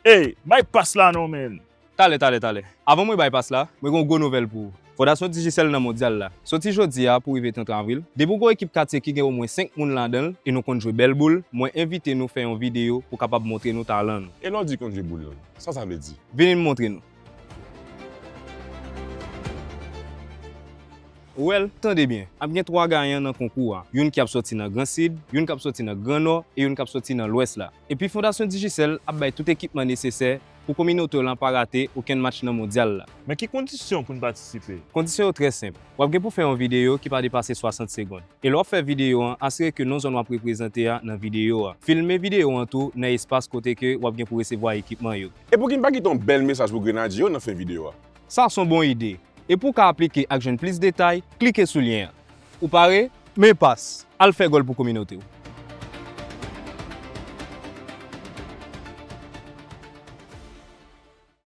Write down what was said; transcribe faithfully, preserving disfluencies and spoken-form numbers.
Hey, bay pas la non, man. Talè, talè, talè. Avan mwen bay pas la, mwen gen yon gwo nouvèl pou ou. Fondasyon Digicel nan mondyal la. Soti jodi a pou rive trant avril, depi w gen yon ekip katye ki gen omwen senk moun ladan l e nou konn jwe bèl boul, mwen envite nou fè yon videyo pou kapab montre nou talan nou. E lè w di konn jwe boul lan, sa sa vle di? Vini n montre nou. Ou wè l, tande byen, ap gen twa gayan nan konkou a, youn ki ap soti nan Gran Sid, youn k ap soti nan Gran Nò e youn k ap soti nan Lwès la. Epi Fondasyon Digicel ap bay tout ekipman nesesè pou kominote w lan pa rate okenn match nan mondyal la. Men ki kondisyon pou n patisipe? Kondisyon yo trè senp. W ap gen pou fè yon videyo ki pa depase swasant segonn. E lè w ap fè videyo an, asire ke non zòn w ap reprezante a nan videyo a. Filme videyo an tou nan espas kote ke w ap gen pou resevwa ekipman yo. E pou ki n pa kite yon bèl mesaj pou grenadye yo nan fen videyo a? Sa se yon bon ide. E pou w ka aplike ak jwenn plis detay, klike sou lyen an. Ou pare? Men pas! Al fè gòl pou kominote w!